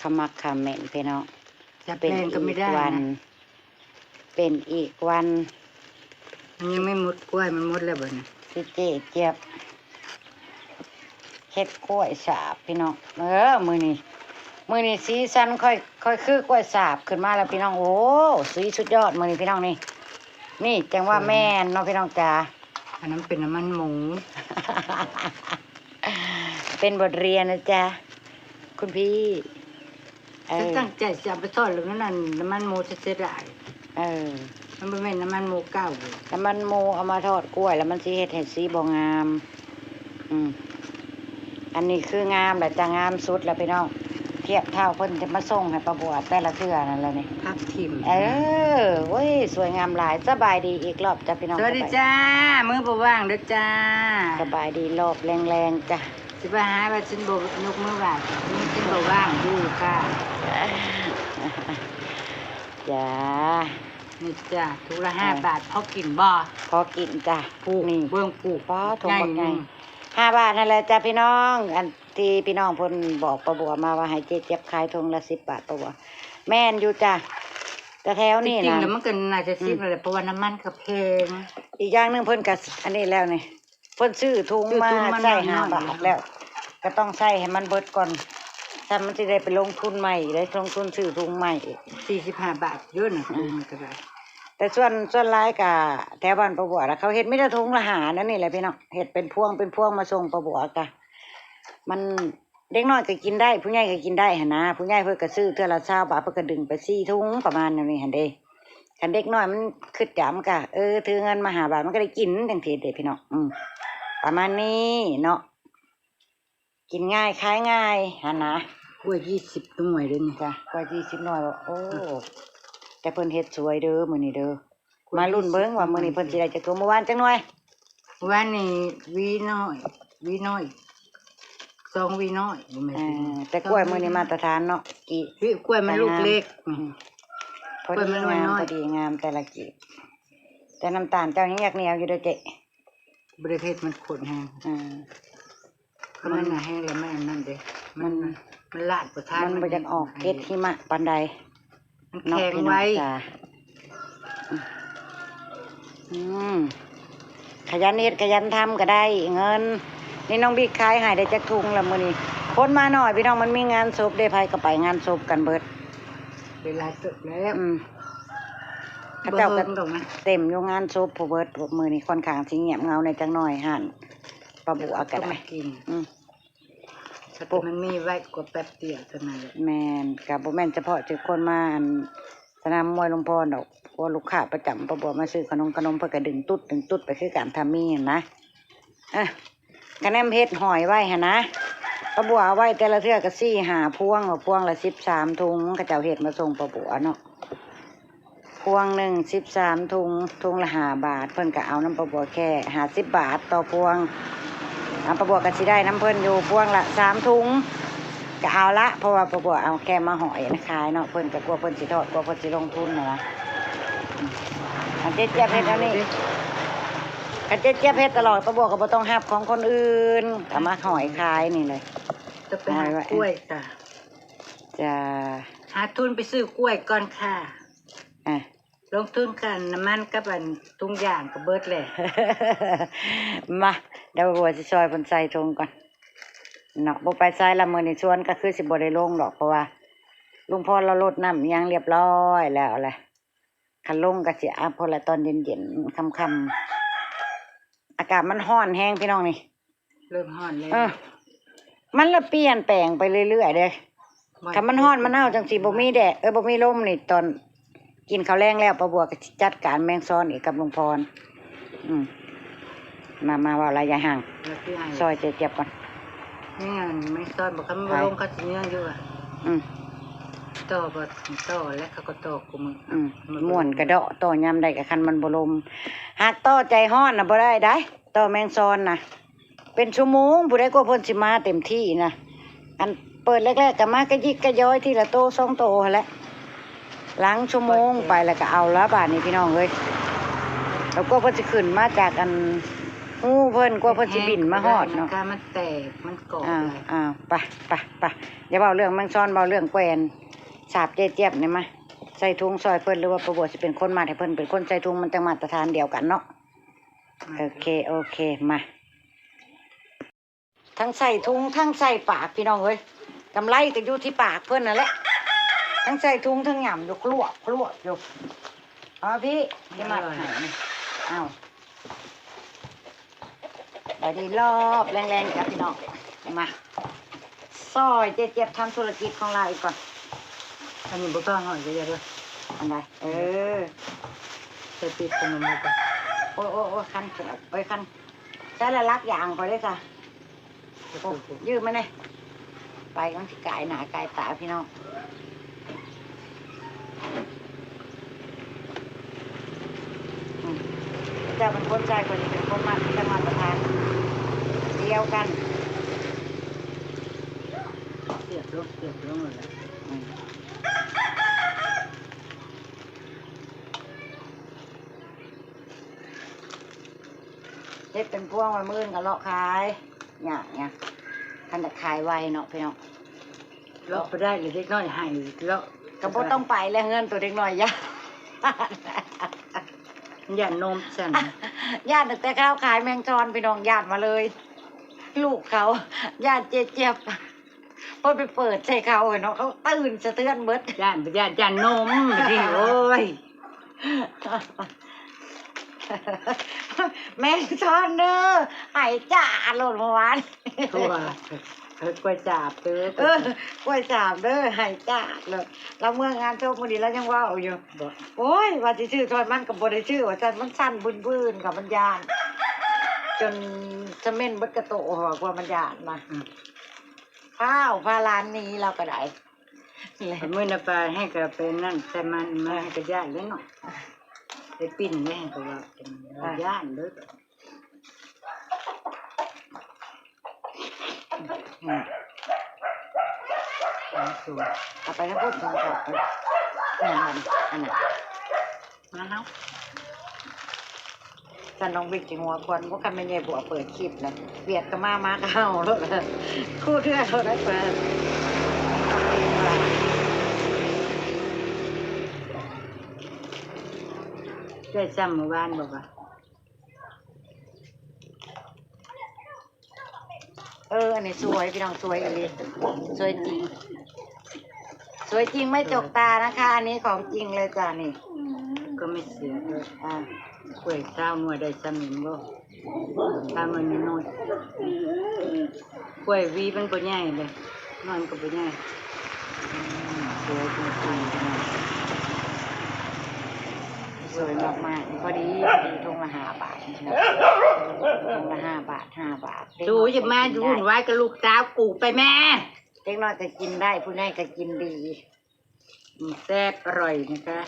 ຂະໝັກຂະເໝັນພີ່ນ້ອງ ຈະແພງກໍໄມ່ໄດ້ນະ ເປັນອີກວັນ ເປັນອີກວັນ ມັນຍັງໄມ່ໝົດ ກ້ວຍມັນໝົດແລ້ວບັດນີ້ ທີ່ເຈຈຽບເຮັດກ້ວຍສາບພີ່ນ້ອງເອີຍ. ມື້ນີ້ ມື້ນີ້ສີສັນຄ່ອຍ ຄ່ອຍຄືກ້ວຍສາບຂຶ້ນມາແລ້ວພີ່ນ້ອງ. ໂອ້ ສີສຸດຍອດມື້ນີ້ພີ່ນ້ອງນີ້ ນີ້ຈັ່ງວ່າແມ່ນເນາະພີ່ນ້ອງຈ໋າ. ອັນນັ້ນເປັນນ້ຳມັນໝູ ເປັນບົດຮຽນນະຈ໋າ ຄຸນພີ່. ເອີ ຊັ້ນຕັ້ງໃຈຊິເອົາໄປທອດ ແລ້ວນັ້ນ ນ້ຳມັນໝູເສຍດາຍ. ເອີ ມັນບໍ່ແມ່ນນ້ຳມັນໝູເກົ່າເດ ນ້ຳມັນໝູເອົາມາທອດກ້ວຍ ແລ້ວມັນຊິເຮັດໃຫ້ສີບໍ່ງາມ. ອືມ ອັນນີ້ຄືງາມແລ້ວຈ້າ ງາມສຸດແລ້ວພີ່ນ້ອງ. ທຽບເທົ່າເພິ່ນຈະມາສົ່ງໃຫ້ປ້າບົວແຕ່ລະເທື່ອນັ້ນແຫຼະນີ້ ພັບຖິ້ມ. ເອີ ໂອ້ຍ ສວຍງາມຫຼາຍ. ສະບາຍດີອີກລອບຈ້າພີ່ນ້ອງ ສະບາຍດີຈ້າ. ມື້ບໍ່ວ່າງເດີຈ້າ ສະບາຍດີລອບແລງໆຈ້າ. ຊິວ່າຫາວ່າຊິບໍ່ຍົກມືໄຫວ້ ມືຊິບໍ່ວ່າງຢູ່ຄ່ະ ຈ້າ. ນີ້ຈ້າ ຖົງລະຫ້າບາດ ພໍກິນບໍ່? ພໍກິນຈ້າ. ນີ້ເບິ່ງປູກ ພໍຖົງບັກໃຫຍ່ ຫ້າບາດຫັ້ນແຫຼະຈ້າພີ່ນ້ອງ. ອັນທີ່ພີ່ນ້ອງເພິ່ນບອກປ້າບົວມາວ່າໃຫ້ເຈຈຽບຂາຍຖົງລະສິບບາດ ປ້າບົວ ແມ່ນຢູ່ຈ້າ. ແຕ່ແຖວນີ້ນະ ແລ້ວມັນກໍໜ້າຈະສິບແຫຼະ ເພາະວ່ານ້ຳມັນກໍແພງ. ອີກຢ່າງໜຶ່ງເພິ່ນກໍອັນນີ້ແລ້ວນີ້ ເພິ່ນຊື້ຖົງມາໃສ່ຫ້າບາດແລ້ວ ກໍຕ້ອງໃຊ້ໃຫ້ມັນເບິດກ່ອນ ຊັ້ນມັນຊິໄດ້ໄປລົງທຶນໃໝ່ເດ້ ລົງທຶນຊື້ຖົງໃໝ່ອີກ. ສີ່ສິບຫ້າບາດຢູ່ນະ ອືມ ຖົງມັນກໍໄດ້. ແຕ່ສ່ວນ ສ່ວນຫຼາຍກະແຖວບ້ານປ້າບົວນະ ເຂົາເຮັດມີແຕ່ຖົງລະຫ້ານັ້ນນີ້ແຫຼະພີ່ນ້ອງ ເຮັດເປັນພວງ ເປັນພວງມາສົ່ງປ້າບົວກະ ມັນ ເດັກນ້ອຍກໍກິນໄດ້ ຜູ້ໃຫຍ່ກໍກິນໄດ້ຫັ້ນນະ. ຜູ້ໃຫຍ່ເພິ່ນກໍຊື້ເທື່ອລະຊາວບາດ ເພິ່ນກໍດຶງໄປສີ່ຖົງ ປະມານແນວນີ້ຫັ້ນເດ້. ຄັນເດັກນ້ອຍມັນຄິດຢາກ ມັນກໍ ເອີ ຖືເງິນມາຫ້າບາດ ມັນກໍໄດ້ກິນຈັ່ງຊີ້ເດ້ພີ່ນ້ອງ. ອືມ ປະມານນີ້ເນາະ ກິນງ່າຍຂາຍງ່າຍຫັ້ນນະ. ກ້ວຍຊາວສິບໜ່ວຍເດ້ນີ້ ຈ້າ ກ້ວຍຊາວສິບໜ່ວຍ. ໂອ້ ອືມ ແຕ່ເພິ່ນເຮັດສວຍເດີມື້ນີ້ເດີ. ມາລຸ້ນເບິ່ງວ່າມື້ນີ້ເພິ່ນຊິໄດ້ຈັກຖົງ. ມື້ວານຈັກໜ່ວຍ? ມື້ວານນີ້ຫວີນ້ອຍ ຫວີນ້ອຍ ສອງຫວີນ້ອຍ ບໍ່ແມ່ນ ເອີ ຫວີນ້ອຍ ແຕ່ກ້ວຍມື້ນີ້ມາດຕະຖານເນາະ ກີບ ຫວີ ກ້ວຍມັນລູກເລັກ ອືມ ພໍດີງາມ ພໍດີງາມແຕ່ລະກີບ. ແຕ່ນ້ຳຕານເຈົ້າຍັງຢາກໜຽວຢູ່ເດີເຈ້ ບໍ່ໄດ້ເຮັດມັນຂ້ນແຮງ ອືມ. ຄັນມັນໜ້າແຮງແລ້ວມັນອັນນັ້ນເດ້ ມັນ ມັນ ມັນລາດບໍ່ທັນ ມັນບໍ່ຢາກອອກເກັດຫິມະປານໃດ ມັນແຂງໄວ ເນາະພີ່ນ້ອງຈ້າ. ອືມ ຂະຫຍັນເຮັດຂະຫຍັນທຳກໍໄດ້ເງິນ. ນີ້ນ້ອງບິກຂາຍໃຫ້ໄດ້ຈັກຖົງລະມື້ນີ້? ຄົນມາໜ້ອຍພີ່ນ້ອງ ມັນມີງານສົບເດ້ ໃຜກໍໄປງານສົບກັນເບິດ ໄດ້ຫຼາຍເຕີບແລ້ວ. ອືມ ເຂົາເຈົ້າກໍເຕັມຢູ່ງານສົບພຸ້ນເບິດ ມື້ນີ້ຂ້ອນຂ້າງຊິງຽບເຫງົາແດ່ຈັກໜ້ອຍ ຮ້ານປ້າບົວກໍໄດ້ ອືມ. ມັນມີໄວ້ກໍແປັບດຽວເທົ່ານັ້ນແຫຼະ. ແມ່ນ ກໍບໍ່ແມ່ນສະເພາະແຕ່ຄົນມາອັນສະໜາມມວຍຫຼວງພອນດອກ ພວກລູກຄ້າປະຈຳປ້າບົວມາຊື້ຂະໜົມ ຂະໜົມເພິ່ນກໍດຶງຕຸດ ດຶງຕຸດໄປຄືກັນ ຖ້າມີຫັ້ນນະ. ເອີ ກະແນມເຮັດຫ້ອຍໄວ້ຫັ້ນນະ ປ້າບົວເອົາໄວ້ແຕ່ລະເທື່ອກໍສີ່ຫ້າພວງ ພວງລະສິບສາມຖົງ ເຂົາເຈົ້າເຮັດມາສົ່ງປ້າບົວເນາະ. ພວງໜຶ່ງສິບສາມຖົງ ຖົງລະຫ້າບາດ ເພິ່ນກໍເອົານຳປ້າບົວແຄ່ຫ້າສິບບາດຕໍ່ພວງ. ອາ ປ້າບົວກໍຊິໄດ້ນຳເພິ່ນຢູ່ພວງລະສາມຖົງ ກໍເອົາລະ ເພາະວ່າປ້າບົວເອົາແຄ່ມາຫ້ອຍຂາຍເນາະ ເພິ່ນກໍກວ່າເພິ່ນຊິທອດ ກວ່າເພິ່ນຊິລົງທຶນຫັ້ນນະ. ອືມ ຄັນເຈຈຽບເຮັດແນວນີ້ ຄັນເຈຈຽບເຮັດຕະຫຼອດ ປ້າບົວກໍບໍ່ຕ້ອງຮັບຂອງຄົນອື່ນ ກໍມາຫ້ອຍຂາຍນີ້ເລີຍ ຈະໄປຫາກ້ວຍ ຫາກ້ວຍ ຈ້າ ຫາທຶນໄປຊື້ກ້ວຍກ່ອນຄ່ະ. ອ່ະ ລົງທຶນຄ່ານ້ຳມັນກັບອັນທຸງຢາງກໍເບິດແຫຼະ. ມາ ດຽວບົວຊິຊ່ອຍເພິ່ນໃສ່ຖົງກ່ອນເນາະ. ບໍ່ໄປໃສລະມື້ນີ້ ສວນກໍຄືຊິບໍ່ໄດ້ລົງດອກ ເພາະວ່າລຸງພອນລາວລົດນ້ຳອີ່ຫຍັງລຽບລ້ອຍແລ້ວແຫຼະ. ຄັນລົງກໍຊິອາບພຸ້ນລະ ຕອນເຢັນໆ ຄ່ຳໆ ອາກາດມັນຮ້ອນແຮງພີ່ນ້ອງນີ້. ເລີ່ມຮ້ອນແລ້ວ ເອີ ມັນລະປ່ຽນແປງໄປເລື້ອຍໆເດ້. ບໍ່ ຄັນມັນຮ້ອນມັນເອົາຈັ່ງຊີ້ ບໍ່ມີແດດ ເອີ ບໍ່ມີລົມນີ້ ຕອນກິນເຂົ້າແລງແລ້ວ ປ້າບົວກໍຊິຈັດການແມງຊອນອີກກັບລຸງພອນ. ອືມ ມາ ມາເວົ້າຫຼາຍ ຢ່າຫ່າງ ແລ້ວຊິໃຫ້ ຊ່ອຍເຈຈຽບກ່ອນ. ນີ້ອັນແມງຊອນບໍ່ ຄັນບໍ່ລົງ ໄປ ເຂົາຊິເຍອະຢູ່ອະ. ອືມ ຕໍ່ບໍ່ ຕໍ່ແລ້ວເຂົາກໍຕໍ່ຄູ່ມື້. ອືມ ມ່ວນກະເດາະ ຕໍ່ຍາມໃດກະ ຄັນມັນບໍ່ລົມ. ຫາກຕໍ່ໃຈຮ້ອນນະບໍ່ໄດ້ໃດ໋ ຕໍ່ແມງຊອນນະ. ເປັນຊົ່ວໂມງຜູ້ໃດ ກວ່າເພິ່ນຊິມາເຕັມທີ່ນະ. ອັນເປີດແລກໆກໍມາກະຢິກກະຢອຍທີລະໂຕສອງໂຕຫັ້ນແຫຼະ. ຫຼັງຊົ່ວໂມງໄປແລ້ວກໍເອົາລະບາດນີ້ພີ່ນ້ອງເອີຍ. ແລ້ວກວ່າເພິ່ນຊິຂຶ້ນມາຈາກອັນ ຮູ້ເພິ່ນ ກວ່າເພິ່ນຊິບິນມາຮອດເນາະ. ມັນແຕກ ມັນກອບ. ອ້າວ ໄປ ໄປ ໄປ ຢ່າເວົ້າເລື່ອງແມງຊອນ ເວົ້າເລື່ອງແກວ່ນ. ສາບເຈຈຽບນີ້ມາ ໃສ່ຖົງຊ່ອຍເພິ່ນ ຫຼືວ່າປ້າບົວຊິເປັນຄົນມັດໃຫ້ເພິ່ນ ເປັນຄົນໃສ່ຖົງ ມັນຈັ່ງມາດຕະຖານດຽວກັນເນາະ. ໂອເຄ ໂອເຄ ມາ. ທັງໃສ່ຖົງ ທັງໃສ່ປາກ ພີ່ນ້ອງເອີຍ. ກຳໄລກໍຢູ່ທີ່ປາກເພິ່ນນັ້ນແຫຼະ. ທັງໃສ່ຖົງ ທັງຫຍ້ຳຢູ່ ຄລວບ ຄລວບຢູ່. ເອົາພີ່ ຊິມັດໃຫ້. ອ້າວ ໄປດີລອບແລງໆ ກັບພີ່ນ້ອງ. ມາ ຊ່ອຍເຈຈຽບທຳທຸລະກິດຂອງລາວອີກກ່ອນ. ອັນນີ້ບໍ່ຕ້ອງຫອຍກໍຢ່າເດີ. ອັນໃດ? ເອີ ໃສ່ປີກຂະໜົມໄວ້ກ່ອນ. ໂອ້ຍ ໂອ້ຍ ໂອ້ຍ ຄັນ ເອີຍ ຄັນ. ໃສ່ລະລັກຢ່າງຂ້ອຍເດ້ຊະ. ໂອ້ ຢືມມາແດ່. ໄປ ມັນຊິກາຍໜ້າກາຍຕາ ພີ່ນ້ອງ. ອືມ ເຈົ້າເປັນຄົນໃສ່ ຂ້ອຍຊິເປັນຄົນມັດ ຈັ່ງມາດຕະຖານດຽວກັນ. ສຽບລົງ ສຽບລົງແລ້ວ. ອືມ ເຮັດເປັນພວງໄວ້ ມື້ອື່ນກໍເລາະຂາຍ. ຍາກຫຍັງ ຄັນຢາກຂາຍໄວເນາະພີ່ນ້ອງ. ເລາະບໍ່ໄດ້ ເດັກນ້ອຍໃຫ້ເລາະ ກໍບໍ່ຕ້ອງໄປແລ້ວ ເຮືອນໂຕເດັກນ້ອຍຢ້ານ ຢ້ານນົມຊັ້ນ. ຢ້ານຕັ້ງແຕ່ເຂົາຂາຍແມງຊອນ ພີ່ນ້ອງ ຢ້ານມາເລີຍ. ລູກເຂົາຢ້ານເຈຈຽບ ເພິ່ນໄປເປີດໃສ່ເຂົາເນາະ ເຂົາຕື່ນສະເທືອນເບິດ. ຢ້ານ ຢ້ານ ຢ້ານນົມ ໂອ້ຍ. ແມງຊອນເດີ ໄຫ້ຈ້າໂລດເມື່ອວານ. ໂອ້ຍ ເອີ ກ້ວຍສາບເດີ ເອີ ກ້ວຍສາບເດີ ໄຫ້ຈ້າໂລດ. ລາວເມືອງານສົບມື້ນີ້ລາວຍັງເວົ້າຢູ່ ໂອ້ຍ ວ່າຊິຊື້ທອດມັນກໍບໍ່ໄດ້ຊື້ວ່າຊັ້ນ ມັນສັ່ນບືນໆ ກັບມັນຢ້ານ ຈົນສະເໝັນເບິດກະໂຕ ກວ່າມັນຢ້ານນະ. ອືມ ພ້າວພາຫຼານໜີລາວກໍໄດ້. ມື້ນະປາໃຫ້ກໍເປັນນັ້ນ ແຕ່ມັນ ມັນໃຫ້ກໍຢ້ານເດ້ເນາະ ໄປປິ່ນແມ່ກໍວ່າເປັນ ອ່າ ຢ້ານເດີ້. ອືມ ເອົາໄປທາງພຸ້ນ ທາງຂອບ ອັນນັ້ນ ມາເຮົາ. ຊັ້ນນ້ອງບິກຊິຫົວຄວັນບໍ່ ຄັນແມ່ໃຫຍ່ບົວເປີດຄລິບນະ ວຽດກໍມາ ໝາກໍເຫົ່າໂລດ ຄູ່ເທື່ອໂລດ ເປີດ. ໄດ້ຊ້ຳມື້ວານບໍ່ວະ? ເອີ ອັນນີ້ສວຍ ພີ່ນ້ອງ ສວຍອີ່ຫຼີ ສວຍຈິງ ສວຍຈິງໄມ່ຈົກຕານະຄະ ອັນນີ້ຂອງຈິງເລີຍຈ້ານີ້. ກໍໄມ່ເສຍເດີ ອ່າ ກ້ວຍຊາວໜ່ວຍໄດ້ຊ່ຳນີ້ບໍ່ ຊາວໜ່ວຍນ້ອຍໆ ກ້ວຍຫວີມັນບໍ່ໃຫຍ່ເດ້ ໜ່ວຍມັນກໍບໍ່ໃຫຍ່. ອືມ ສວຍຈິງໆ ສວຍມາກໆ ພໍດີ ພໍດີ ຖົງລະຫ້າບາດ ຖົງລະຫ້າບາດ ຫ້າບາດ. ສູຢ່າມາຫວຸ່ນວາຍກັບລູກສາວກູໄປແມ່. ເດັກນ້ອຍກໍກິນໄດ້ ຜູ້ໃຫຍ່ກໍກິນດີ ອືມ ແຊບອະຮ່ອຍນະຄະ.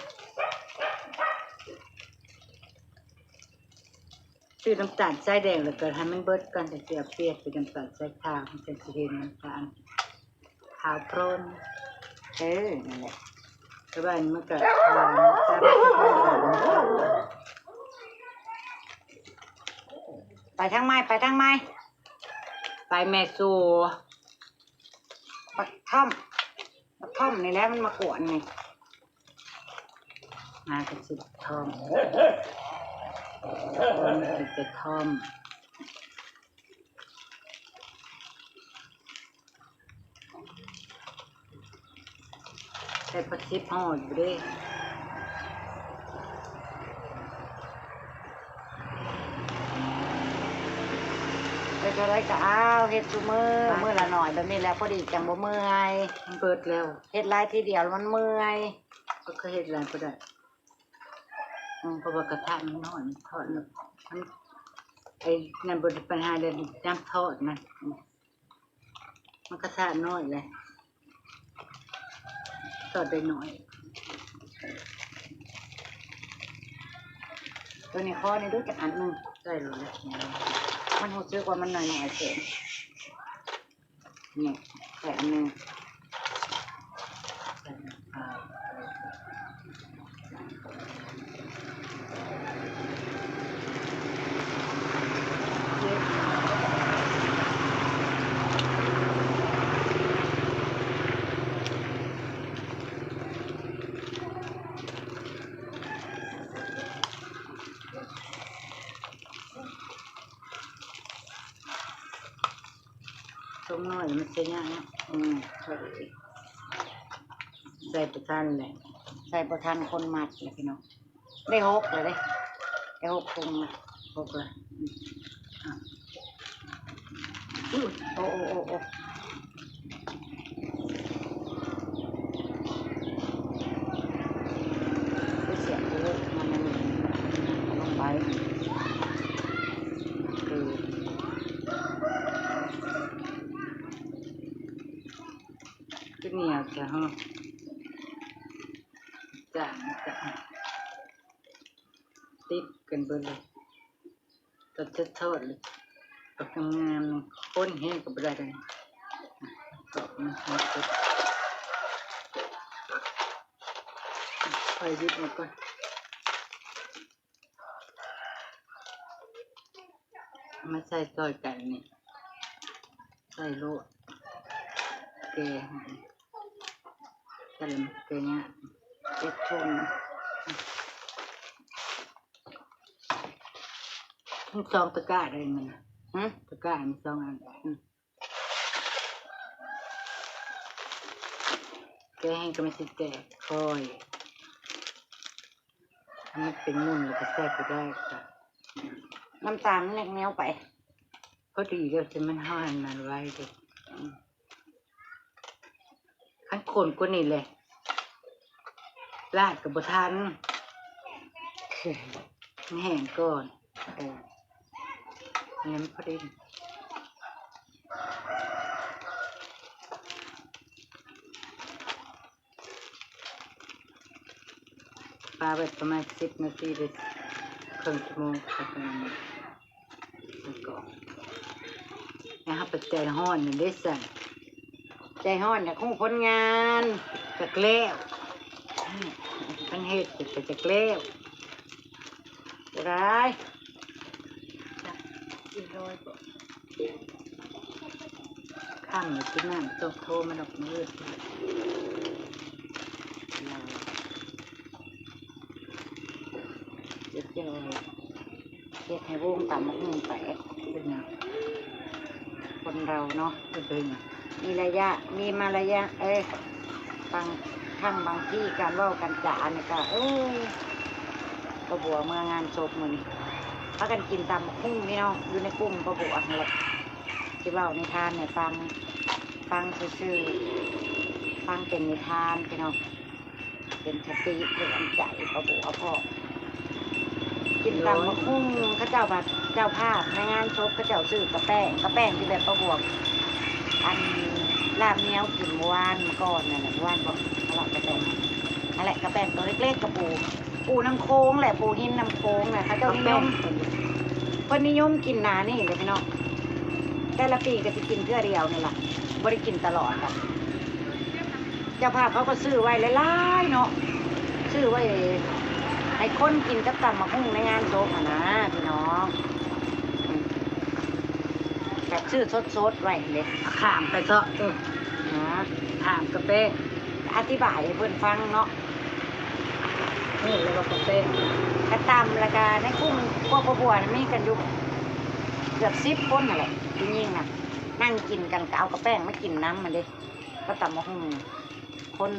ຊື້ນ້ຳຕານຊາຍແດງແລ້ວກໍໃຫ້ມັນເບິດກ່ອນ ຈັ່ງຊິເອົາປ່ຽນເປັນນ້ຳຕານຊາຍຂາວ ມັນຈັ່ງຊິເຫັນນ້ຳຕານຂາວໂພນ. ເອີ ນັ້ນແຫຼະ ແຕ່ວ່າມັນກໍ ໄປທາງໃໝ່ ໄປທາງໃໝ່ ໄປແມ່ສູ່. ບັກທ່ອມ ບັກທ່ອມນີ້ແຫຼະ ມັນມາກວນນີ້ ມາກໍຊິບັກທ່ອມ ມັນກິນແຕ່ທ່ອມ. ໃສ່ຜັກຊີຫອດຢູ່ເດ້ ໄດ້ເທົ່າໃດກໍເອົາ ເຮັດຊຸມື້ ມື້ລະໜ້ອຍແບບນີ້ແຫຼະ ພໍດີຈັ່ງບໍ່ເມື່ອຍ. ມັນເບິດແລ້ວ ເຮັດຫຼາຍທີດຽວມັນເມື່ອຍ ກໍເຮັດຫຼາຍບໍ່ໄດ້ ອືມ ເພາະວ່າກະທະມັນນ້ອຍ ມັນທອດ ມັນ ໄອ້ນັ້ນບໍ່ໄດ້ປັນຫາເລື່ອງນ້ຳທອດນະ ອືມ ມັນກະທະນ້ອຍແຫຼະ ທອດໄດ້ໜ້ອຍ. ໂຕນີ້ຂໍນີ້ດູຈັກອັນໜຶ່ງ ໄດ້ໂລດແຫຼະ ມັນຮູ້ສຶກວ່າມັນນ້ອຍໆເກີນ ນີ້ ໃສ່ອັນໜຶ່ງ. ໃສ່ນ້ຳປາ ໃສ່ນ້ຳປາ. ຖົງນ້ອຍມັນໃສ່ຍາກເນາະ. ອືມ ໃສ່ບໍ່ທັນແຫຼະ ໃສ່ບໍ່ທັນຄົນມັດແຫຼະພີ່ນ້ອງ. ໄດ້ຫົກແລ້ວເດ້ ໄດ້ຫົກຖົງລະ ຫົກລະ. ອືມ ອາ ໂອ້ ໂອ້ ໂອ້ ໂອ້ ສຽງ ໂອ້ ມັນ ມັນລົງໄປ ຄື ຄືໜຽວແທ້ເນາະ ຈາງ ຈາງ ຕິດກັນເບິດເລີຍ. ກໍຈະທອດເລີຍ ປາກງາມໆ ຄົນແຮງກໍບໍ່ໄດ້ເລີຍ. ກໍມັນທອດສຸກ ຂ້ອຍຫຍິບເອົາກ່ອນ ເອົາມາໃສ່ຊ່ອຍກັນນີ້ ໃສ່ໂລດ ແກະ ໃສ່ແກະຍາກ ເຈັດຖົງ. ມັນສອງຕະກ້າໄດ້ມັນນະ ຮະ ຕະກ້າມັນສອງອັນ ອືມ ແກະແຮງກໍມັນຊິແຕກຄ່ອຍ ມັນເປັນມຸ່ນແລ້ວກໍໃສ່ບໍ່ໄດ້ ນ້ຳຕານແນກແນວໄປ ພໍດີແລ້ວ ແຕ່ມັນ ເຮົາຫັ້ນມັນໄວເດ້ ອືມ. ຄັນຄົນກວ່ານີ້ແຫຼະ ລາດກໍບໍ່ທັນ ມັນແຫ້ງກ່ອນ ເອີ ອັນນັ້ນພໍດີ ປະໄວ້ປະມານສິບນາທີ ຫຼື ເຄິ່ງຊົ່ວໂມງ ແລ້ວກໍ ແລ້ວເຮົາໄປໃຈຮ້ອນນັ້ນເດ້ຊັ້ນ ໃຈຮ້ອນຢາກຮູ້ຜົນງານ ຈັກແລ້ວ ຄັນເຮັດກໍຈັກແລ້ວ ບໍ່ໄດ້ ກິນໂດຍບໍ່ ຄ່ຳກິນນ້ຳ ຕ້ອງໂທມາດອກມື້ ສຸດຍອດ ເຮັດໃຫ້ວົງຕຳບັກຫຸ່ງແຕກ ເປັນຫຍັງ ຄົນເຮົາເນາະ ເປັນຫຍັງ ມີໄລຍະ ມີມາລະຍະ ເອີຍ ບາງຄັ້ງບາງທີການເວົ້າການຈານີ້ກະ ໂອ້ຍ ປ້າບົວເມືອງານສົບມື້ນີ້ ພາກັນກິນຕຳບັກຫຸ່ງພີ່ນ້ອງ ຢູ່ໃນກຸ່ມປ້າບົວຫັ້ນແຫຼະ ຊິເວົ້ານິທານໃຫ້ຟັງ ຟັງຊື່ໆ ຟັງເປັນນິທານພີ່ນ້ອງ. ເປັນສະຕິເຕືອນໃຈປ້າບົວພ້ອມ ກິນຕຳບັກຫຸ່ງ ເຂົາເຈົ້າວ່າເຈົ້າພາບໃນງານສົບ ເຂົາເຈົ້າຊື້ກະແປ້ງ ກະແປ້ງທີ່ແບບປ້າບົວ ອັນລາບໜຽວກິນມື້ວານ ມື້ກ່ອນນັ້ນແຫຼະ ມື້ວານບໍ່ ຫັ້ນລະກະແປ້ງ ຫັ້ນແຫຼະກະແປ້ງໂຕເລັກໆ ກະປູ ປູນ້ຳໂຂງແຫຼະ ປູຫີນນ້ຳໂຂງນະ ເຂົາເຈົ້ານິຍົມ ເພິ່ນນິຍົມກິນໜ້ານີ້ເດ້ພີ່ນ້ອງ ແຕ່ລະປີກະຊິກິນເທື່ອດຽວນີ້ລະ ບໍ່ໄດ້ກິນຕະຫຼອດດອກ. ເຈົ້າພາບເຂົາກໍຊື້ໄວ້ຫຼາຍໆເນາະ ຊື້ໄວ້ໃຫ້ຄົນກິນກັບຕຳບັກຫຸ່ງໃນງານສົບຫັ້ນນາພີ່ນ້ອງ ອືມ ແບບຊື້ສົດໆໄວ້ຫັ້ນເດ້ ຂ້າມໄປເທາະ ເອີ ຫາ ຂ້າມກະແປ້ງ ອະທິບາຍໃຫ້ເພິ່ນຟັງເນາະ ນີ້ແລ້ວກໍກະແປ້ງ ກະຕຳ ແລ້ວກະໃນກຸ່ມພວກປ້າບົວນະ ມີກັນຢູ່ເກືອບສິບຄົນຫັ້ນແຫຼະ ຜູ້ຍິງນະ ນັ່ງກິນກັນ ກະເອົາກະແປ້ງມາກິນນຳຫັ້ນເດ້ ກະຕຳບັກຫຸ່ງ ຄົນ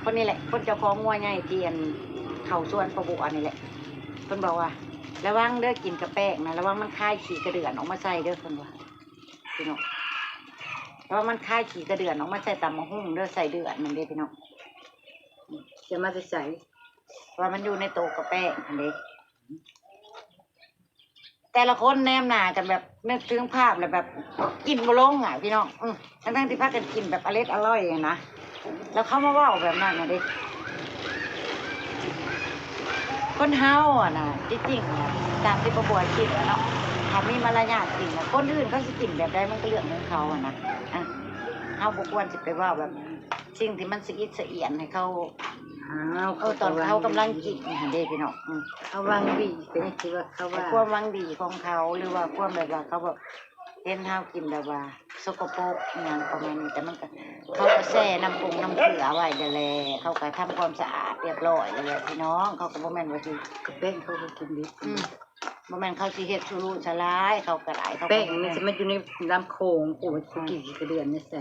ຄົນນີ້ແຫຼະ ຄົນເຈົ້າຂອງງົວໃຫຍ່ທີ່ ອັນ ເຂົ້າສວນປ້າບົວນີ້ແຫຼະ ເພິ່ນບອກວ່າ ລະວັງເດີ ກິນກະແປ້ງນະ ລະວັງມັນຄາຍຂີ້ກະເດືອນອອກມາໃສ່ເດີ ເພິ່ນວ່າ ພີ່ນ້ອງ ລະວັງມັນຄາຍຂີ້ກະເດືອນອອກມາໃສ່ຕຳບັກຫຸ່ງເດີ ໃສ່ເດືອນນັ້ນເດ້ພີ່ນ້ອງ ຈະມາແຕ່ໃສ ວ່າມັນຢູ່ໃນໂຕກະແປ້ງຫັ້ນເດ້. ແຕ່ລະຄົນແນມໜ້າກັນແບບນຶກເຖິງພາບແລ້ວແບບກິນບໍ່ລົງອະພີ່ນ້ອງ ອື ທັງໆທີ່ພາກັນກິນແບບອະເລັດອະລ່ອຍຫັ້ນນະ ແລ້ວເຂົາມາເວົ້າແບບນັ້ນນະເດ້. ຄົນເຮົາຫັ້ນນະ ທີ່ຈິງນະ ຕາມທີ່ປ້າບົວຄິດນະເນາະ ຖ້າມີມາລະຍາດຈິງນະ ຄົນອື່ນເຂົາຊິກິນແບບໃດມັນກໍເລື່ອງຂອງເຂົາຫັ້ນນະ ອະ ເຮົາບໍ່ຄວນຊິໄປເວົ້າແບບ ສິ່ງທີ່ມັນສະອິດສະອຽນໃຫ້ເຂົາ ອ້າວ ເອີ ຕອນເຂົາກຳລັງກິນຫັ້ນເດ້ພີ່ນ້ອງ ອື ເຂົາຫວັງດີ ກໍຍັງຊິວ່າເຂົາວ່າ ຄວາມຫວັງດີຂອງເຂົາ ຫຼືວ່າຄວາມແບບວ່າເຂົາແບບເຫັນເຮົາກິນແບບວ່າສົກກະປົກອີ່ຫຍັງປະມານນີ້ ແຕ່ມັນກໍ ເຂົາກໍແຊ່ນ້ຳກົງນ້ຳເກືອໄວ້ແລ້ວແຫຼະ ເຂົາກໍທຳຄວາມສະອາດຮຽບຮ້ອຍແລ້ວແຫຼະພີ່ນ້ອງ ເຂົາກໍບໍ່ແມ່ນວ່າຊິ ກະແປ້ງເຂົາກໍກິນດິບ ອື. ບໍ່ແມ່ນເຂົາຊິເຮັດສຸລຸສະຫຼາຍ ເຂົາກໍໄດ້ ເຂົາ ແປ້ງມັນຊິມາຢູ່ໃນລຳໂຂງ ໂອ້ຍ ອືມ ກິນຂີ້ກະເດືອນນີ້ໃສ່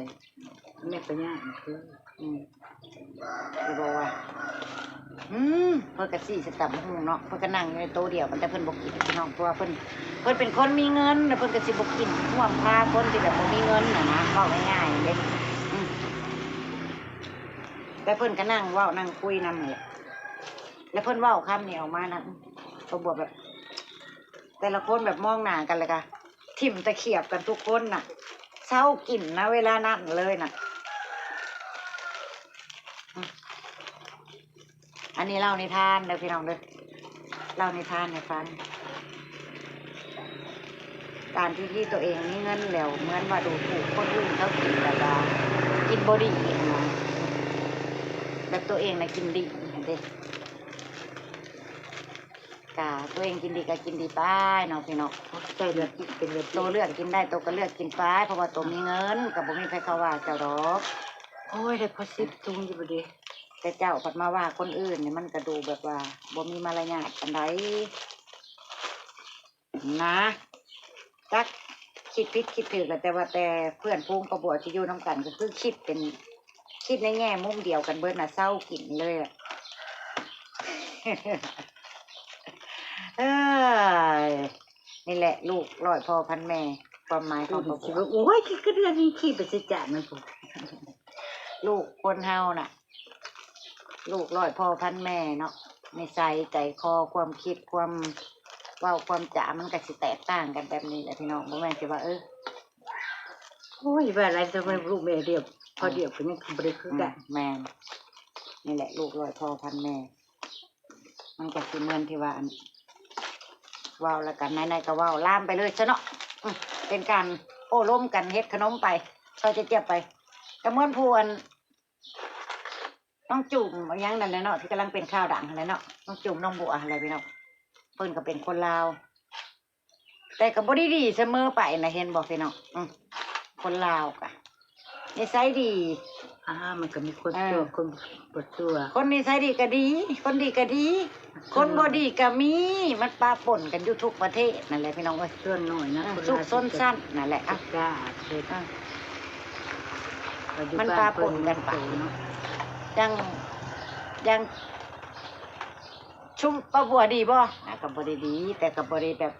ແມ່ນປະຍາດ ອືມ ຊິບອກວ່າ ອືມ ເພິ່ນກໍຊິສະຕຳບັກຫຸ່ງເນາະ ເພິ່ນກໍນັ່ງຢູ່ໃນໂຕະດຽວກັນ ແຕ່ເພິ່ນບໍ່ກິນພີ່ນ້ອງ ເພາະວ່າເພິ່ນ ເພິ່ນເປັນຄົນມີເງິນ ແລ້ວເພິ່ນກໍຊິບໍ່ກິນຮ່ວມພາຄົນທີ່ແບບບໍ່ມີເງິນນະນະ ເວົ້າງ່າຍໆເດ້ ອືມ ແຕ່ເພິ່ນກໍນັ່ງເວົ້ານັ່ງຄຸຍນຳຫັ້ນແຫຼະ ແລ້ວເພິ່ນເວົ້າຄຳນີ້ອອກມານະ ກໍບວກແບບ ແຕ່ລະຄົນແບບມອງໜ້າກັນ ແລ້ວກະຖິ້ມຕະຂຽບກັນທຸກຄົນນະ ເຊົາກິນນະເວລານັ້ນເລີຍນະ. ອັນນີ້ເລົ່ານິທານເດີພີ່ນ້ອງເດີ ເລົ່ານິທານໃຫ້ຟັງ. ການທີ່ ທີ່ຕົວເອງມີເງິນແລ້ວ ເໝືອນວ່າດູຖູກຄົນອື່ນເຂົາກິນ ແລ້ວກະກິນບໍ່ດີຫັ້ນນະ ແບບຕົວເອງນະກິນດີຫັ້ນເດ້. ກະຕົວເອງກິນດີກະກິນດີໄປເນາະພີ່ນ້ອງ ໃຈເລືອກກິນເປັນເລືອກ ໂຕເລືອກກິນໄດ້ ໂຕກໍເລືອກກິນໄປ ເພາະວ່າໂຕມີເງິນ ກໍບໍ່ມີໃຜເຂົາວ່າເຈົ້າດອກ. ໂອ້ຍ ໄດ້ພໍສິບຖົງຢູ່ບໍ່ເດ ແຕ່ເຈົ້າພັດມາວ່າຄົນອື່ນນີ້ ມັນກະດູແບບວ່າບໍ່ມີມາລະຍາດປານໃດນະ. ຈັກຄິດຜິດຄິດຖືກລະ ແຕ່ວ່າແຕ່ເພື່ອນຝູງປ້າບົວທີ່ຢູ່ນຳກັນ ກໍຄືຄິດເປັນ ຄິດໃນແງ່ມຸມດຽວກັນເບິດນະ ເຊົາກິນເລີຍ. ເອີ ນີ້ແຫຼະລູກຮ້ອຍພໍ່ພັນແມ່ ຄວາມໝາຍຂອງປ້າບົວ ໂອ້ຍ ຂີ້ກະເດືອນນີ້ຂີ້ໄປໃສ່ຈານມັນພຸ້ນ. ລູກຄົນເຮົານະ ລູກຮ້ອຍພໍ່ພັນແມ່ເນາະ ນິໄສໃຈຄໍ ຄວາມຄິດ ຄວາມເວົ້າ ຄວາມຈາ ມັນກະຊິແຕກຕ່າງກັນແບບນີ້ແຫຼະພີ່ນ້ອງ. ບໍ່ແມ່ນຊິວ່າ ເອີ ໂອ້ຍ ວ່າຫຼາຍ ແຕ່ວ່າລູກແມ່ດຽວ ພໍ່ດຽວກໍຍັງບໍ່ໄດ້ຄືກັນ. ອືມ ແມ່ນ ນີ້ແຫຼະລູກຮ້ອຍພໍ່ພັນແມ່ ມັນກໍຊິເໝືອນທີ່ວ່າ ອັນ ເວົ້າແລ້ວກໍໄນໆກໍເວົ້າລາມໄປເລີຍຊະເນາະ. ອືມ ເປັນການໂອ້ລົມກັນເຮັດຂະໜົມໄປ ຊ່ອຍຈຽບໆໄປ ກໍເໝືອນຜູ້ ອັນ ນ້ອງຈຸ້ມຫຍັງນັ້ນແຫຼະເນາະ ທີ່ກຳລັງເປັນຂ່າວດັງຫັ້ນແຫຼະເນາະ ນ້ອງຈຸ້ມ ນ້ອງບົວຫັ້ນແຫຼະພີ່ນ້ອງ. ເພິ່ນກໍເປັນຄົນລາວ ແຕ່ກໍບໍ່ໄດ້ດີສະເໝີໄປນະ ເຫັນບໍ່ພີ່ນ້ອງ. ອືມ ຄົນລາວກະນິໄສດີ ອ່າ ມັນກໍມີຄົນ ເອີ ຊົ່ວ ຄົນບໍ່ຊົ່ວ ຄົນນິໄສດີກໍດີ ຄົນດີກໍດີ ຄົນບໍ່ດີກໍມີ ມັນປະປົນກັນຢູ່ທຸກປະເທດນັ້ນແຫຼະພີ່ນ້ອງເອີຍ. ສ່ວນໜ້ອຍນະ ເອີ ຄົນລາວ ສຸກຊົນຊັ້ນນັ້ນແຫຼະ ເອົາ ມັນປະປົນກັນໄປເນາະ. ຢ່າງ ຢ່າງຊຸມປ້າບົວດີບໍ່? ອ່າ ກໍບໍ່ໄດ້ດີ ແຕ່ກໍບໍ່ໄດ້ແບບ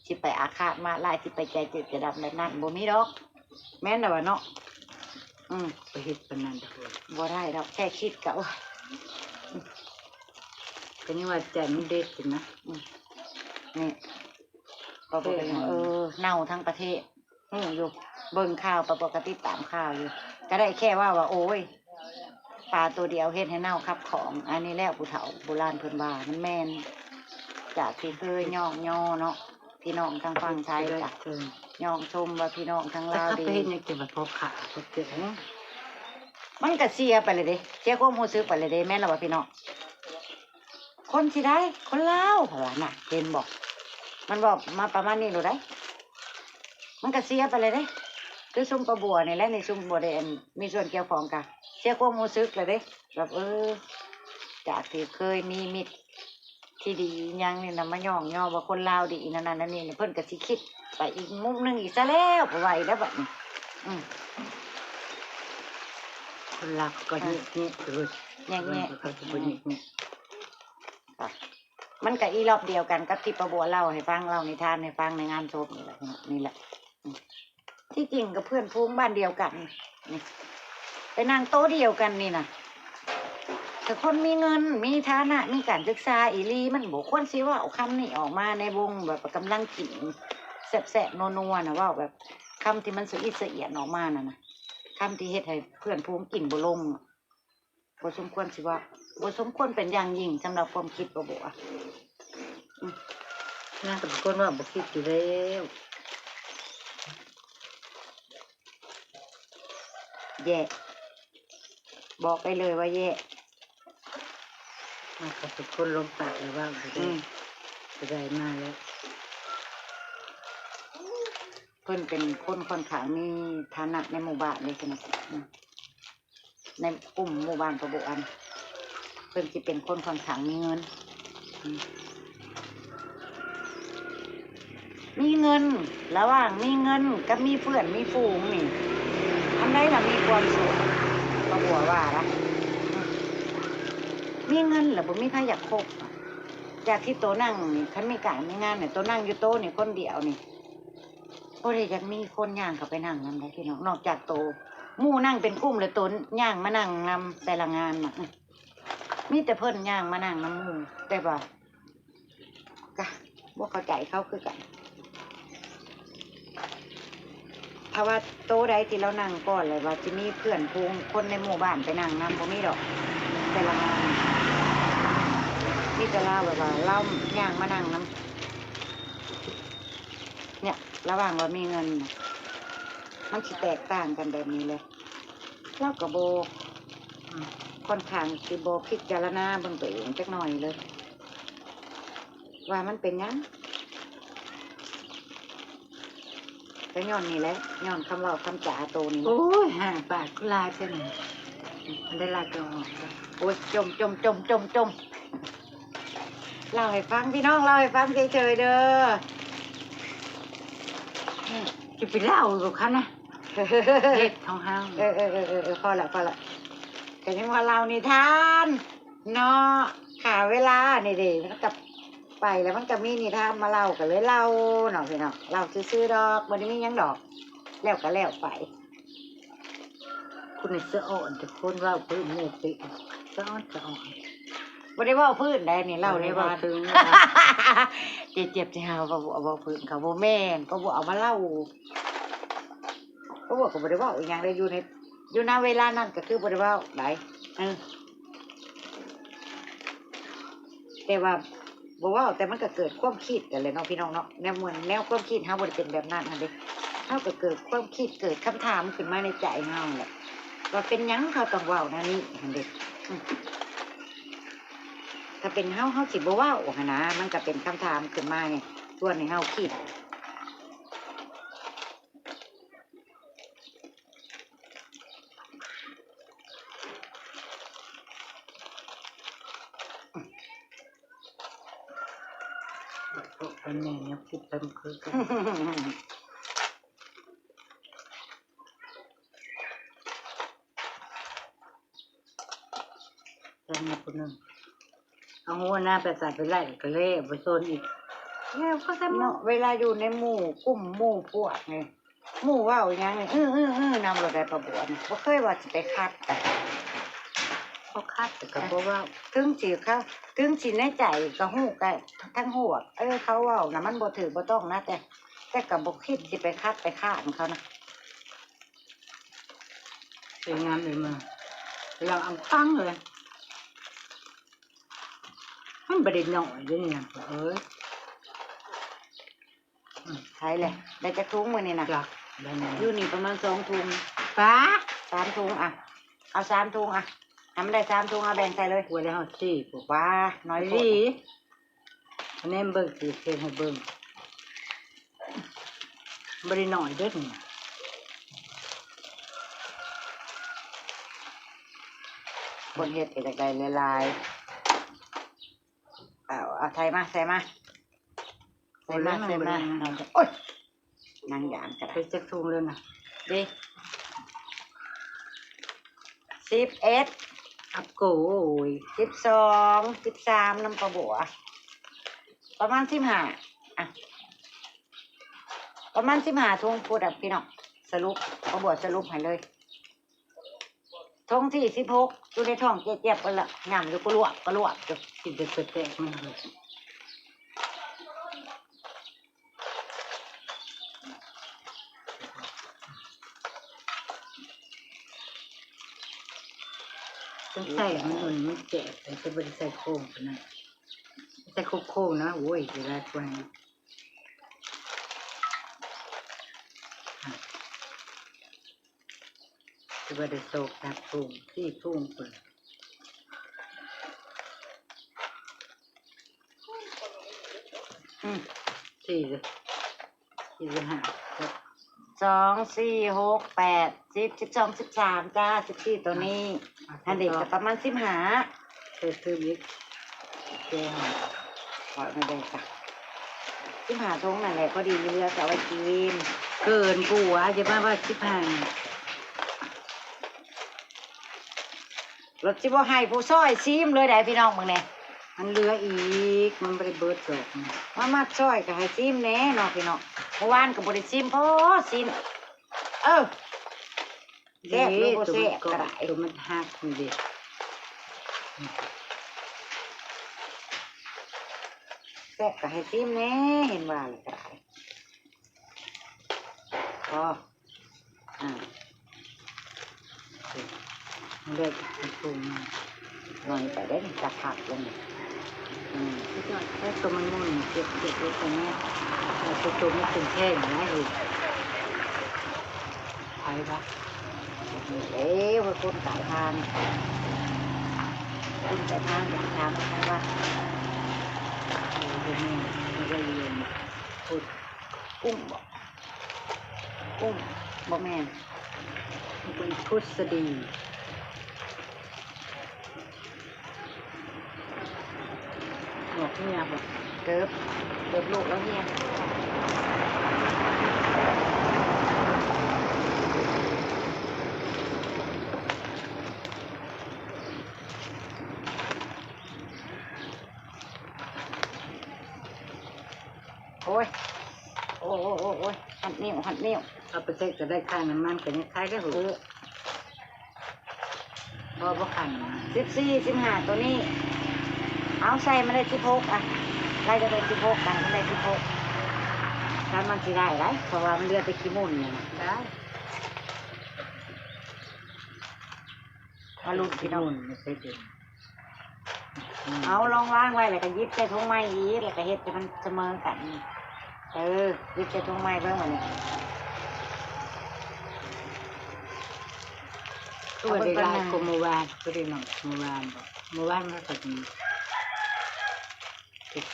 ຊິໄປອາຄາດມາດຮ້າຍ ຊິໄປໃຈຈືດໃຈດຳແບບນັ້ນ ບໍ່ມີດອກ ແມ່ນລະວ່າເນາະ. ອືມ ໄປເຮັດປານນັ້ນດອກ ບໍ່ໄດ້ດອກ ແຄ່ຄິດກໍ ໂອ້ຍ ກໍຍັງວ່າໃຈມັນເດັດຢູ່ນະ. ອືມ ນີ້ ປາບົວກໍຍັງ ເອີ ເນົ່າທັງປະເທດ ຮູ້ຢູ່ ເບິ່ງຂ່າວ ປາບົວກໍຕິດຕາມຂ່າວຢູ່ ກໍໄດ້ແຄ່ເວົ້າວ່າ ໂອ້ຍ ປາໂຕດຽວເຮັດໃຫ້ເນົ່າຄັບຂອງ ອັນນີ້ແຫຼະຜູ້ເຖົ້າໂບລານເພິ່ນວ່າ ມັນແມ່ນ ຈາກທີ່ເຄີຍຍ້ອງຍໍເນາະ ພີ່ນ້ອງທາງຝັ່ງໄທກະຍ້ອງຊົມວ່າພີ່ນ້ອງທາງລາວດີ. ເຮັດຫຍັງຈຶ່ງວ່າພໍຂາດ ມັນກະເສຍໄປເລີຍເດ້ ເສຍຄວາມຮູ້ສຶກໄປເລີຍເດ້ ແມ່ນລະວ່າພີ່ນ້ອງ. ຄົນຊິໄດ້ ຄົນລາວ ເຂົາວ່ານະ ເຫັນບໍ່ ມັນເວົ້າມາປະມານນີ້ໂລດໃດ໋ ມັນກະເສຍໄປແລ້ວເດ້. ຄືຊຸມປ້າບົວນີ້ແຫຼະ ນີ້ຊຸມບໍ່ໄດ້ ອັນ ມີສ່ວນກ່ຽວຂ້ອງກະເສຍຄວາມຮູ້ສຶກແລ້ວເດ້ ແບບ ເອີ ຈາກທີ່ເຄີຍມີມິດທີ່ດີອີຫຍັງນີ້ນະ ມາຍ້ອງຍໍວ່າຄົນລາວດີນັ້ນນັ້ນນີ້ ເພິ່ນກະຊິຄິດໄປອີກມຸມໜຶ່ງອີກຊະແລ້ວ ເພາະວ່າອີກແລ້ວບັດນີ້. ອືມ ຄົນລາວກໍແຍະແຍະ ແຍະແຍະ ມັນກໍອີ່ລອບດຽວກັນກັບທີ່ປ້າບົວເລົ່າໃຫ້ຟັງ ເລົ່ານິທານໃຫ້ຟັງໃນງານສົບນີ້ແຫຼະ ນີ້ແຫຼະ. ອືມ ທີ່ຈິງກໍເພື່ອນຝູງບ້ານດຽວກັນນີ້ ໄປນັ່ງໂຕະດຽວກັນນີ້ນະ ຖ້າຄົນມີເງິນ ມີຖານະ ມີການສຶກສາອີ່ຫຼີ ມັນບໍ່ຄວນຊິເວົ້າຄຳນີ້ອອກມາໃນວົງແບບກຳລັງກິນແຊບໆນົວໆນະ ເວົ້າແບບຄຳທີ່ມັນສະອິດສະອຽນອອກມານັ້ນນະ ຄຳທີ່ເຮັດໃຫ້ເພື່ອນຝູງກິນບໍ່ລົງ. ບໍ່ສົມຄວນຊິເວົ້າ ບໍ່ສົມຄວນເປັນຢ່າງຍິ່ງສຳລັບຄວາມຄິດປ້າບົວ. ອືມ ນາງກໍເປັນຄົນເວົ້າບໍ່ຄິດຢູ່ແລ້ວ ແຍ່ ບອກໄປເລີຍວ່າແຍ່ ນາງກໍເປັນຄົນລົມປາກແລ້ວເວົ້າຢູ່ແລ້ວ. ອືມ ໄດ້ມາແລ້ວ ເພິ່ນເປັນຄົນຂ້ອນຂ້າງມີຖານະໃນໝູ່ບ້ານເດ້ ອືມ ໃນກຸ່ມໝູ່ບ້ານປະໂບອັນ ເພິ່ນຊິເປັນຄົນຂ້ອນຂ້າງມີເງິນ. ອືມ ມີເງິນ ລະຫວ່າງມີເງິນກັບມີເພື່ອນມີຝູງນີ້ ອັນໃດລະມີຄວາມສຸກ? ປ້າບົວວ່າລະ ມີເງິນລະບໍ່ມີໃຜຢາກຄົບ. ຈາກທີ່ໂຕນັ່ງນີ້ ຄັນມີການມີງານນີ້ ໂຕນັ່ງຢູ່ໂຕນີ້ຄົນດຽວນີ້ ບໍ່ໄດ້ຢາກມີຄົນຍ່າງເຂົ້າໄປນັ່ງນຳໃດ໋ພີ່ນ້ອງ ນອກຈາກໂຕ ໝູ່ນັ່ງເປັນກຸ່ມ ແລ້ວໂຕຍ່າງມານັ່ງນຳແຕ່ລະງານນະ ມີແຕ່ເພິ່ນຍ່າງມານັ່ງນຳໝູ່ ແຕ່ວ່າ ກະບໍ່ເຂົ້າໃຈເຂົາຄືກັນ. ຖ້າວ່າໂຕໃດທີ່ລາວນັ່ງກ່ອນ ແລ້ວວ່າຊິມີເພື່ອນຝູງຄົນໃນໝູ່ບ້ານໄປນັ່ງນຳ ບໍ່ມີດອກ. ແຕ່ລະງານມີແຕ່ລາວແບບວ່າລາວຍ່າງມານັ່ງນຳ ເນີ້ຍ ລະຫວ່າງວ່າມີເງິນນະ ມັນຊິແຕກຕ່າງກັນແບບນີ້ເລີຍ. ລາວກໍບໍ່ ອືມ ຂ້ອນຂ້າງຊິບໍ່ພິຈາລະນາເບິ່ງຕົວເອງຈັກໜ້ອຍເລີຍ ວ່າມັນເປັນຫຍັງ. ກໍຍ້ອນນີ້ແຫຼະ ຍ້ອນຄຳເວົ້າຄຳຈາໂຕນີ້ແຫຼະ. ໂອ້ຍ ຫ້າງປາກຄືຫຼາຍແທ້ນີ້ ໄດ້ຫຼາຍກໍອອກ. ໂອ້ຍ ຈົ່ມ ຈົ່ມ ຈົ່ມ ຈົ່ມ ຈົ່ມ. ເລົ່າໃຫ້ຟັງພີ່ນ້ອງ ເລົ່າໃຫ້ຟັງເສີຍໆເດີ. ຈະໄປເລົ່າຢູ່ຄັນນະ ເຮັດຂອງເຮົາ. ເອີໆໆໆ ພໍລະ ພໍລະ ກໍຍັງວ່າເລົ່ານິທານເນາະ ຂ້າເວລານີ້ເດ້ ມັນກໍໄປແລ້ວ ມັນກໍມີນິທານມາເລົ່າ ກໍເລີຍເລົ່າເນາະພີ່ນ້ອງ ເລົ່າຊື່ໆດອກ ບໍ່ໄດ້ມີຫຍັງດອກ ແລ້ວກໍແລ້ວໄປ. ຄົນນີ້ສະອອນ ແຕ່ຄົນເວົ້າພື້ນໝູ່ເປັນ ສະອອນ ສະອອນ. ບໍ່ໄດ້ເວົ້າພື້ນໃດນີ້ ເລົ່າໃນບ້ານ. ເຈັບໆຊິຫາວ່າເວົ້າພື້ນເຂົາ ບໍ່ແມ່ນ ກໍບໍ່ເອົາມາເລົ່າ ກໍບໍ່ ກໍບໍ່ໄດ້ເວົ້າອີຫຍັງເດ້ ຢູ່ໃນ ຢູ່ນະເວລານັ້ນກໍຄືບໍ່ໄດ້ເວົ້າໃດ. ເອີ ແຕ່ວ່າ ບໍ່ເວົ້າ ແຕ່ມັນກໍເກີດຄວາມຄິດຫັ້ນແຫຼະເນາະ ພີ່ນ້ອງເນາະ ແນວ ແນວຄວາມຄິດເຮົາບໍ່ໄດ້ເປັນແບບນັ້ນຫັ້ນເດ້ ເຮົາກໍເກີດຄວາມຄິດ ເກີດຄຳຖາມຂຶ້ນມາໃນໃຈເຮົາແຫຼະ ວ່າເປັນຫຍັງເຂົາຕ້ອງເວົ້າແນວນີ້ຫັ້ນເດ້. ອືມ ຖ້າເປັນເຮົາ ເຮົາຊິບໍ່ເວົ້າຫັ້ນນະ ມັນກໍເປັນຄຳຖາມຂຶ້ນມາ ຊວນໃຫ້ເຮົາຄິດ. ເພາະເປັນແມ່ຍັງຄິດເຖິງຄືກັນ ແຕ່ມີຜູ້ໜຶ່ງ ເອົາຫົວໜ້າໄປໃສ່ໄປໄລ່ກໍແລ້ວ ບໍ່ສົນອີກ ແລ້ວກໍແຕ່ໝູ່ ເນາະ ເວລາຢູ່ໃນໝູ່ກຸ່ມໝູ່ພວກນີ້ ໝູ່ເວົ້າຫຍັງນີ້ ອື້ໆໆນຳໂລດໄດ໋ ປ້າບົວນີ້ ບໍ່ເຄີຍວ່າຊິໄປຂັດ ບໍ່ຂັດກໍບໍ່ເວົ້າ ເຖິງຊິເຂົາ ເຖິງຊິໃນໃຈກໍຮູ້ ກໍທັງຮູ້ວ່າ ເອີ ເຂົາເວົ້ານະມັນບໍ່ຖືກບໍ່ຕ້ອງນະ ແຕ່ ແຕ່ກໍບໍ່ຄິດຊິໄປຂັດໄປຄ້ານເຂົານະ. ສວຍງາມເລີຍມາ ລາວເອົາຄັງເລີຍ ມັນບໍ່ໄດ້ໜ້ອຍເດ້ນີ້ນະ ເອີຍ. ອືມ ໃຜແຫຼະ ໄດ້ຈັກຖົງມື້ນີ້ນະ? ຈັກ ໄດ້ແນ່ ຢູ່ນີ້ປະມານສອງຖົງ ປ້າ ສາມຖົງ ອ່ະ ເອົາສາມຖົງ ອ່ະ ໃຫ້ມັນໄດ້ສາມຖົງ ເອົາແບ່ງໃສ່ເລີຍ ກວ່າໄດ້ຮອດສີ່ພຸ້ນ ປ້າ ນ້ອຍໂພດ ນີ້ ອັນນີ້ເບິ່ງ ຊິເຮັດໃຫ້ເບິ່ງ ບໍ່ໄດ້ໜ້ອຍເດ້ນີ້ ຄົນເຮັດກໍຢາກໄດ້ຫຼາຍໆ ເອົາ ເອົາ ໃສ່ມາ ໃສ່ມາ ໃສ່ມາ ໃສ່ມາ ໂອ້ຍ ນາງຢານກໍໄດ້ ເປັນຈັກຖົງແລ້ວນະ ເດ້ ສິບເອັດ ອັບໂກຍ ສິບສອງ ສິບສາມ ນຳປ້າບົວ ປະມານສິບຫ້າ ອ່ະ ປະມານສິບຫ້າຖົງພຸ້ນດອກພີ່ນ້ອງ ສະຫຼຸບ ປ້າບົວສະຫຼຸບໃຫ້ເລີຍ ຖົງທີສິບຫົກ ຢູ່ໃນທ້ອງເຈຍບໆ ເບິດລະ ຫຍ້ຳຢູ່ກະລວບກະລວບຢູ່ ກິນຈົນເປີດແຕກມັນເລີຍ. ຕ້ອງໃສ່ໃຫ້ມັນ ມັນແຈກ ແຕ່ບໍ່ໄດ້ໃສ່ໂຄ້ງປານນັ້ນ ໃສ່ໂຄ້ງໆນະ ໂອ້ຍ ເວລາກວ່າ ຄືວ່າໄດ້ສອງສາມຖົງ ສີ່ຖົງພຸ້ນ ອືມ ສີ່ເລີຍ ສີ່ ຫ້າ ຫົກ ສອງ ສີ່ ຫົກ ແປດ ສິບ ສິບສອງ ສິບສາມ ຈ້າ ສິບສີ່ ໂຕນີ້ ອ່ະ ຫັ້ນເດ ກໍປະມານສິບຫ້າ ເພີ່ມອີກ ໂອເຄ ເອົາໄປເລີຍຈ້າ. ສິບຫ້າຖົງນັ້ນແຫຼະ ພໍດີ ເຫຼືອກໍເອົາໄວ້ກິນ. ເກີນກວ່າ ຢ່າມາວ່າສິບຫ້າ ລົດຊິບໍ່ໃຫ້ຜູ້ຊອຍຊີມເລີຍໃດ໋ພີ່ນ້ອງ. ເບິ່ງແດ່ ມັນເຫຼືອອີກ ມັນບໍ່ໄດ້ເບິດດອກ. ມາ ມາຊອຍກໍໃຫ້ຊີມແດ່ເນາະພີ່ນ້ອງ. ເມື່ອວານກໍບໍ່ໄດ້ຊີມພໍຊີ້ນ. ເອີ ແຊບຫຼືບໍ່ແຊບກໍໄດ້ ໂຕມັນກອບ ໂຕມັນຫັກນີ້ເດ້. ແຊບກໍໃຫ້ຊີມແດ່ ເຫັນວ່າແລ້ວກໍໄດ້. ພໍ ອ່າ ເລືອກອີກເປັນໂຕໜຶ່ງ ໜ້ອຍໄປເດ້ນີ້ ຈັກຜັກລົງນີ້. ອືມ ສຸດຍອດ ແຕ່ໂຕມັນງຸ່ນ ເກັບ ເກັບໄວ້ຕົງນີ້ ເອົາໂຕມັນເປັນແທ່ງນະເອີຍ. ໃຜວະ? ເອີ ຄົນກາຍທາງ ຄົນກາຍທາງ ຢາກຖາມເພິ່ນວ່າ ເອີ ເປັນແມ່ນ ເພິ່ນກໍເລີຍ ພຸດ ກຸ້ງບໍ? ກຸ້ງ ບໍ່ແມ່ນ ມັນເປັນພຸດສະດີ. ອອກເຫື່ອບໍ? ເກີບ ເກີບລູກແລ້ວເຫື່ອ. ໂອ້ຍ ໂອ້ຍ ໂອ້ຍ ໂອ້ຍ ໂອ້ຍ ຮັດນິ້ວ ຮັດນິ້ວ. ເອົາໄປໃສ່ກໍໄດ້ ຄ່ານ້ຳມັນກໍຍັງຂາຍໄດ້. ເອີ ບໍ່ ບໍ່ຂາຍນ້ຳມັນ. ສິບສີ່ ສິບຫ້າ ໂຕນີ້ ເອົາໃສ່ມັນໄດ້ສິບຫົກ ອ່ະ ໄລ່ກໍໄດ້ສິບຫົກ ກັນມັນໄດ້ສິບຫົກ ຄັນມັນຊິໄດ້ໄດ໋ ເພາະວ່າມັນເຫຼືອແຕ່ຂີ້ໝຸ່ນນີ້ນະ. ໄດ້ ມາລຸ້ນພີ່ນ້ອງ. ອືມ ເອົາລອງວາງໄວ້ ແລ້ວກໍຫຍິບໃສ່ຖົງໃໝ່ອີກ ແລ້ວກໍເຮັດໃຫ້ມັນສະເໝີກັນ. ເອີ ຫຍິບໃສ່ຖົງໃໝ່ເບິ່ງບາດນີ້. ຄືວ່າໄດ້ຫຼາຍກວ່າມື້ວານ ຄືໄດ້ໜ້ອຍກວ່າມື້ວານບໍ? ມື້ວານມັນກໍ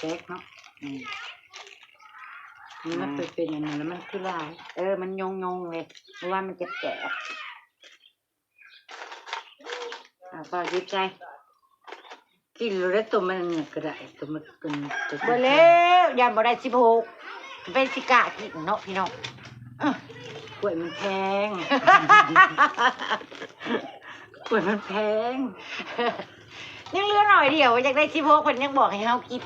ແຕກໆເນາະ. ອືມ ມັນ ອ່າ ເປັນອັນນັ້ນແລ້ວມັນຄືຫຼາຍ. ເອີ ມັນຍົງໆເລີຍ ເມື່ອວານມັນແຈກໆ. ອ່າ ພໍ ຢຸດໃຈ ກິນໂລດເດ້ ຕົວມັນອັນນີ້ກໍໄດ້ ຕົວມັນເປັນ ເບິດແລ້ວ ຢ້ານບໍ່ໄດ້ສິບຫົກ ເປັນຊິກ້າກິນເນາະພີ່ນ້ອງ. ເອີ ກ້ວຍມັນແພງ ກ້ວຍມັນແພງ ຍັງເຫຼືອໜ້ອຍດຽວ ຢາກໄດ້ສິບຫົກ ເພິ່ນຍັງບອກໃຫ້ເຮົາກິນ.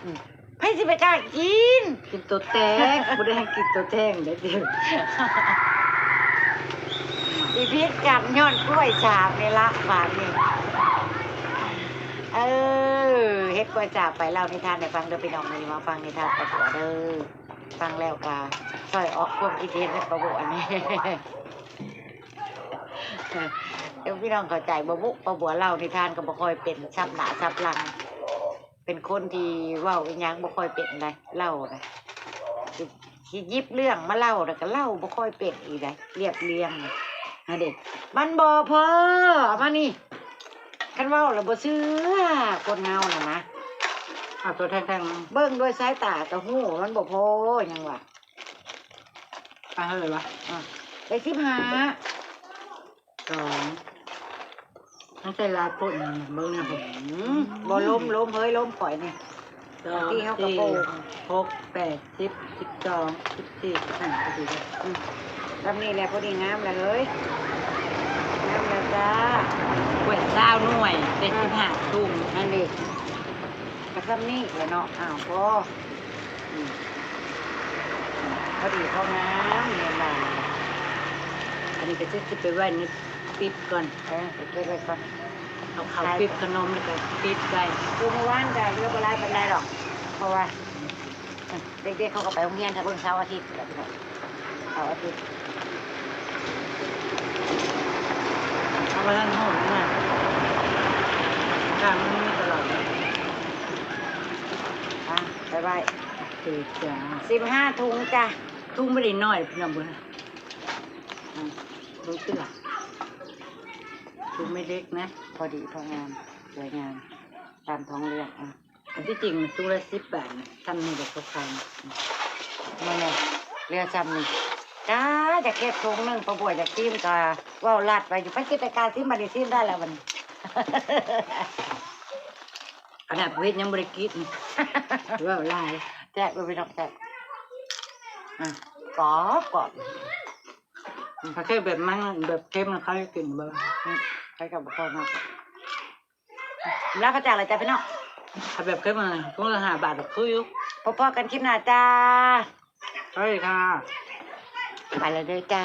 ໃຜຊິໄປກ້າກິນ ກິນໂຕແຕກ ບໍ່ໄດ້ໃຫ້ກິນໂຕແທງເດ້. ຊິຜິດກັນຍ້ອນກ້ວຍສາບນີ້ລະບາດນີ້. ເອີ ເຮັດກ້ວຍສາບໄປ ເລົ່ານິທານໃຫ້ຟັງເດີພີ່ນ້ອງ. ມື້ນີ້ມາຟັງນິທານປາບົວເດີ ຟັງແລ້ວກໍຊ່ອຍອອກຄວາມຄິດເຫັນໃຫ້ປາບົວແດ່. ເອີ ພີ່ນ້ອງເຂົ້າໃຈບໍ່ບຸ? ປາບົວເລົ່ານິທານກໍບໍ່ຄ່ອຍເປັນ ສັບໜ້າສັບຫຼັງ. ເປັນຄົນທີ່ເວົ້າອີ່ຫຍັງບໍ່ຄ່ອຍເປັນໃດ໋ ເລົ່ານະ ຊິ ຊິຫຍິບເລື່ອງມາເລົ່າ ແລ້ວກໍເລົ່າບໍ່ຄ່ອຍເປັນອີກໃດ໋ ລຽບລຽງນະ ຫັ້ນເດ້. ມັນບໍ່ພໍ ເອົາມານີ້ ຄັນເວົ້າແລ້ວບໍ່ເຊື່ອ ຄົນເຮົານະນະ ເອົາໂຕແທງໆ ເບິ່ງດ້ວຍສາຍຕາກໍຮູ້ວ່າມັນບໍ່ພໍຫຍັງວະ. ອ່ະ ເຮີ້ຍວະ ອ່ະ ໄດ້ສິບຫ້າ ສອງ ມັນໃສ່ຫຼາຍໂພດ ເບິ່ງແນວ ອືມ ບໍ່ລົມ ລົມເຮີ້ຍ ລົມຂ້ອຍນີ້ ສອງ ສີ່ ຫົກ ແປດ ສິບ ສິບສອງ ສິບສີ່ ສິບຫ້າ ອືມ ສ່ຳນີ້ແຫຼະ ພໍດີງາມແລ້ວເຮີ້ຍ ງາມແລ້ວຈ້າ. ກວດຊາວໜ່ວຍ ໄດ້ ອືມ ສິບຫ້າຖົງ ນັ້ນເດ້ ກໍສ່ຳນີ້ແຫຼະເນາະ. ອ້າວ ພໍ ອືມ ພໍດີພໍງາມ ແມ່ນວ່າ ອັນນີ້ກໍຊິໄປໄວ້ໃນປິບກ່ອນ ເອີ ໄປເກັບໄວ້ກ່ອນ ເອົາເຂົ້າ ຂາຍ ປິບຂະໜົມ ແລ້ວກໍປິບໄວ້. ຄືມື້ວານກໍເຫຼືອບໍ່ຫຼາຍປານໃດດອກ ເພາະວ່າ ເດັກໆເຂົາກໍໄປໂຮງຮຽນ ຖ້າເບິ່ງເສົາອາທິດແຫຼະ ເສົາອາທິດ ເຮົາບໍ່ທັນຮູ້ນະ ທາງມັນມີຕະຫຼອດ. ອ່ະ ບາຍບາຍ ໂອເຄຈ້າ ສິບຫ້າຖົງຈ້າ. ຖົງບໍ່ໄດ້ນ້ອຍພີ່ນ້ອງເບິ່ງ ອ່ະ ເບິ່ງຕິລະ ຖົງໄມ້ເຫຼັກນະ ພໍດີພໍງາມ ສວຍງາມ ຕາມທ້ອງເລື່ອງ ອ່ະ. ອັນທີ່ຈິງມັນຖົງລະສິບບາດນະ ສ່ຳນີ້ແຫຼະເຂົາຂາຍ ນັ້ນແຫຼະ ເຫຼືອສ່ຳນີ້. ຈ້າ ຢາກເກັບຖົງໜຶ່ງ ປາບົວຢາກຊີມ ກໍເວົ້າລັດໄວ້ຢູ່ ໄປຊິໄປກ້າຊີມ ບາດນີ້ຊີມໄດ້ແລ້ວບາດນີ້ ຂະໜາດເຮັດຍັງບໍ່ໄດ້ກິນ ເວົ້າຫຼາຍ. ແຊບເດີພີ່ນ້ອງ ແຊບ. ອ່ະ ກອບ ກອບ ຖ້າເຄີຍແບບມັນ ແບບເຄັມນະ ໃຜກິນເບິ່ງ ໃຜກໍບໍ່ພໍເນາະ ລາພະຈາກແລ້ວຈ້າພີ່ນ້ອງ ຖ້າແບບເຄັມນະ ຖົງລະຫ້າບາດກໍຄືຢູ່ ພໍ້ໆກັນຄລິບໜ້າຈ້າ ສະຫວັດດີຄ່ະ ໄປແລ້ວເດີຈ້າ.